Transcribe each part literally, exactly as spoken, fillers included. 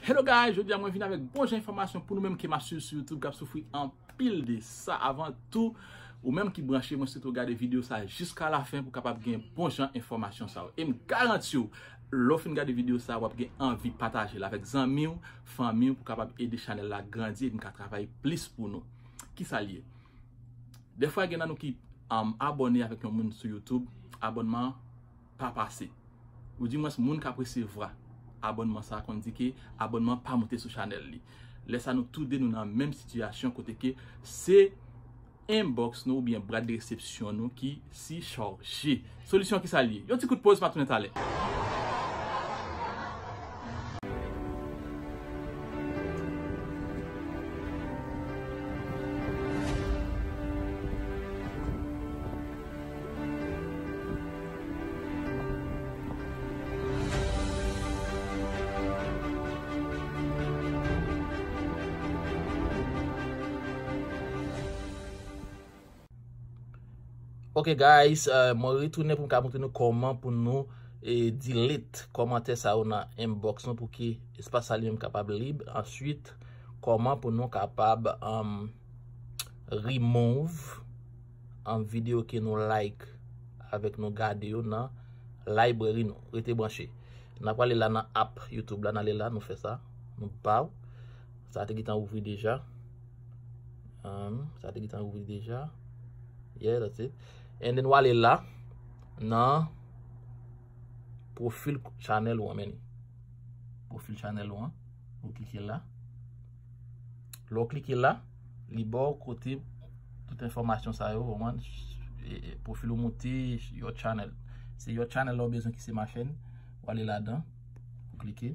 Hello guys, jodi a mwen vin avèk bon jan enfòmasyon pou nou menm ke m ap swiv sou YouTube k ap soufri anpil de sa. Avan tou, ou menm ki branche, mwen swete w gade videyo sa jiska lafen pou kapab gen bon jan enfòmasyon sa yo. E m garanti w, lè w fin gade videyo sa, w ap gen anvi pataje l avèk zanmi w, fanmi w pou kapab ede chanèl la grandi epi m ka travay plis pou nou. Kisa l ye? Dèfwa gen nan nou ki um, abòne avèk yon moun sou YouTube, abònman an pa pase. Ou dimwens moun k ap resevwa abònman sa a konn di ke abònman an pa moute sou chanèl li. Lè sa nou toude nou nan menm sitiyasyon kote ke se inbox nou oubyen bwat de resepsyon nou ki si chaje. Solisyon kisa l ye? Yon ti kout poz, m a tounen talè. Ok guys, uh, mwen retounen pou m ka montre nou kòman pou nou e, delete kòmantè sa yo nan inbox nou pou ke espas sa li menm kapab lib. Answit, kòman pou nou kapab um, remove um, videyo ke nou like avèk nou gade yo nan library nou. Rete branche. N a prale la nan app YouTube la, n ale la, nou fè sa, nou baw. Sa te gentan ouvri deja. Um, sa te gentan ouvri deja. Yeah, that's it. And then w ale la nan pwofil chanèl ou an, men li. Pwofil chanèl ou an. Ou klike la. Lè w klike la, li ba w kote tout enfòmasyon sa yo, ou konprann? E, e, pwofil ou moute, your channel. Se your channel la ou bezwen ki se ma chaîne. W ale ladan, ou klike.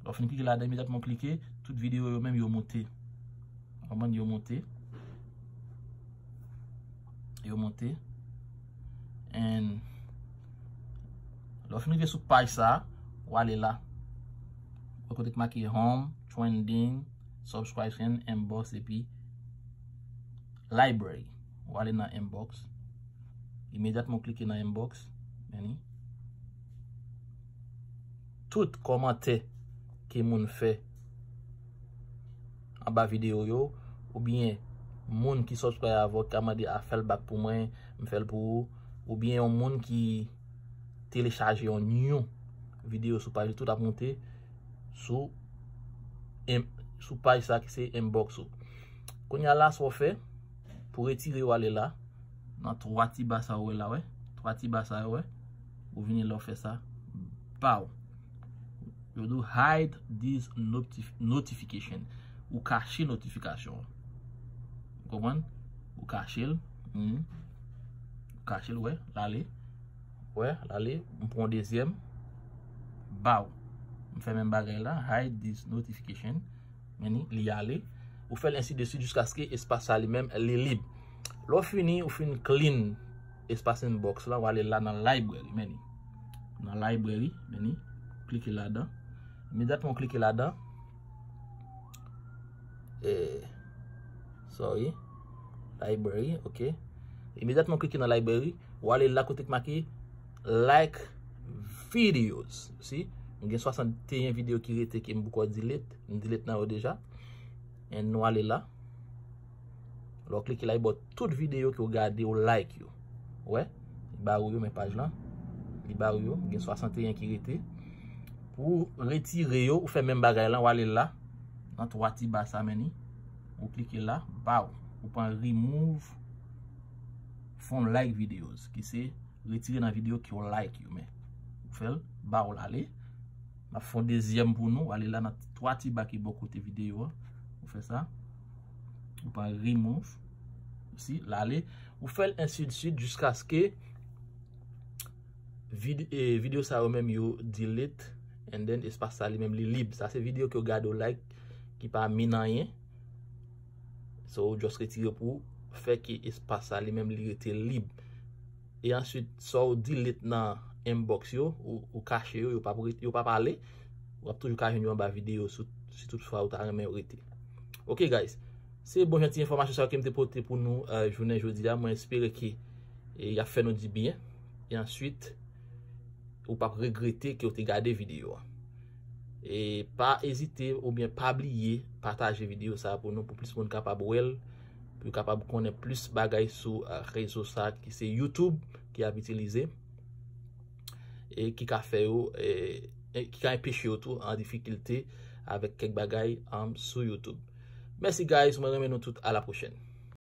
Lè w fin klike ladan, imedyatman w klike, tout videyo yo menm yo moute. Ou konprann? Yo moute. Yo moute. And lè w fin rive sou paj sa, w ale la. Ou kote k make home, trending, subscription, inbox, epi library. W ale nan inbox. Imedyatman w klike nan inbox, men li. Tout kòmantè ke moun fè anba videyo yo, oubyen moun ki subscribe avè w ka mande a fè l back pou mwen, m fè l pou ou, oubyen yon moun ki telechaje yon new videyo sou paj li, tout ap moute sou, sou paj sa ki se inbox ou. Kounye a la, sa w fè, pou retire yo ale la, nan twa ti ba sa ou wè la, wè. Twa ti ba sa yo, wè. Ou vini la, ou fè sa. Baw. Yo di w hide this notif- notification. Ou kache notifikasyon an. Ou konprann? Ou kache l. Mhm. Ou kache l, wè. L ale. Wè, l ale. M pran yon dezyèm. Baw. M fè menm bagay la. Hide this notification. Men li, li ale. Ou fè l ensi de swit jiskaske espas sa li menm li lib. Lè w fini, ou fin clean espas inbox la, w ale la nan library, men li. Nan library, men li. Klike ladan. Imedyatman w klike ladan, eh, sorry. Library, ok. Imedyatman w klike nan library, w ale la kote k make like videos. Si, m gen swasanteyen videyo ki rete ke m poko delete. M delete nan yo deja. And nou ale la. Lè w klike la, li ba w tout videyo ke w gade, w like yo. Wè, li ba ou yo, men paj lan. Li ba ou yo, gen swasanteyen ki rete. Pou w retire yo, ou fè menm bagay lan, w ale la. Nan twa ti ba sa, men li. Ou klike la, baw. Ou pran remove from like videos, ki se retire nan videyo ke w like yo, men. Ou fè l, baw l ale. M ap fè yon dezyèm pou nou. W ale la nan twa ti ba ki bò kote videyo an. Ou fè sa. Ou pran remove. Si, l ale. Ou fè l ensi de swit jiskaske vid- e, videyo sa yo menm yo delete. And then espas sa li menm li lib. Sa se videyo ke w gade w like ki pa mean anyen. So, ou just retire pou fè ke espas sa li menm li rete lib. E answit, sa w delete nan inbox yo, ou, ou kache yo, yo p ap ret- yo p ap ale. W ap toujou ka jwenn yo anba videyo sou, si toutfwa ou ta renmen yo rete. Ok, guys. Se bon jan ti enfòmasyon sa yo ke m te pote pou nou, eh, jounen jodi a. Mwen espere ke, eh, y ap fè nou di byen. E answit, ou p ap regrete ke w te gade videyo a. E pa ezite oubyen pa bliye pataje videyo sa pou nou, pou plis moun kapab wè l, pou yo kapab konnen plis bagay sou uh, rezo sa ki se YouTube ki ap itilize e ki ka fè yo e, e ki ka enpeche yo tou an difikilte avèk kèk bagay um, sou YouTube. Mèsi guys, mwen renmen nou tout, a la pwochèn.